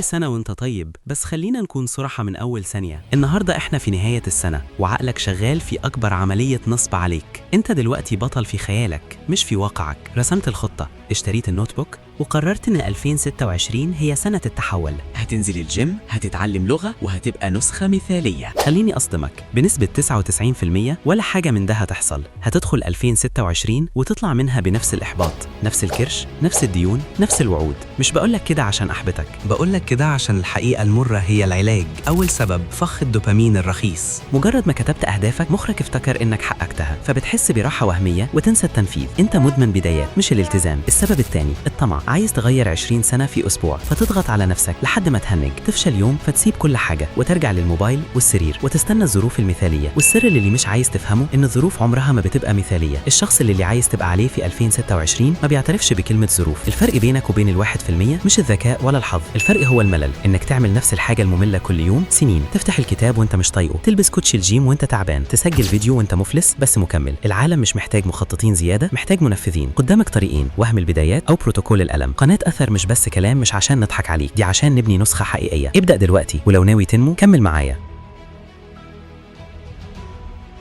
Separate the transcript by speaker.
Speaker 1: كل سنة وانت طيب، بس خلينا نكون صراحة من أول ثانية. النهاردة احنا في نهاية السنة وعقلك شغال في أكبر عملية نصب عليك. انت دلوقتي بطل في خيالك مش في واقعك. رسمت الخطة، اشتريت ال notebook، وقررت ان 2026 هي سنة التحول.
Speaker 2: هتنزل الجيم، هتتعلم لغة، وهتبقى نسخة مثالية.
Speaker 1: خليني أصدمك، بنسبة 99% ولا حاجة من ده هتحصل. هتدخل 2026 وتطلع منها بنفس الإحباط، نفس الكرش، نفس الديون، نفس الوعود. مش بقولك كده عشان أحبطك،
Speaker 3: بقولك كده عشان الحقيقة المرة هي العلاج. أول سبب: فخ الدوبامين الرخيص.
Speaker 1: مجرد ما كتبت أهدافك مخك افتكر إنك حققتها، فبتحس براحة وهمية وتنسى التنفيذ. أنت مدمن بدايات مش الالتزام. السبب الثاني: الطمع. عايز تغير 20 سنة في أسبوع، فتضغط على نفسك لحد ما تهنج، تفشل يوم فتسيب كل حاجة وترجع للموبايل والسرير وتستنى الظروف المثالية. والسر اللي مش عايز تفهمه إن الظروف عمرها ما بتبقى مثالية. الشخص اللي عايز تبقى عليه في 2026 ما بيعترفش بكلمة ظروف. الفرق بينك وبين 1% مش الذكاء ولا الحظ، الفرق هو الملل. إنك تعمل نفس الحاجة المملة كل يوم سنين، تفتح الكتاب وانت مش طايقه، تلبس كوتشي الجيم وانت تعبان، تسجل فيديو وانت مفلس بس مكمل. العالم مش محتاج مخططين زيادة، محتاج منفذين. قدامك طريقين: وهم البدايات أو بروتوكول الألم. قناة أثر مش بس كلام، مش عشان نضحك عليك، دي عشان نبني نسخة حقيقية. ابدأ دلوقتي، ولو ناوي تنمو كمل معايا.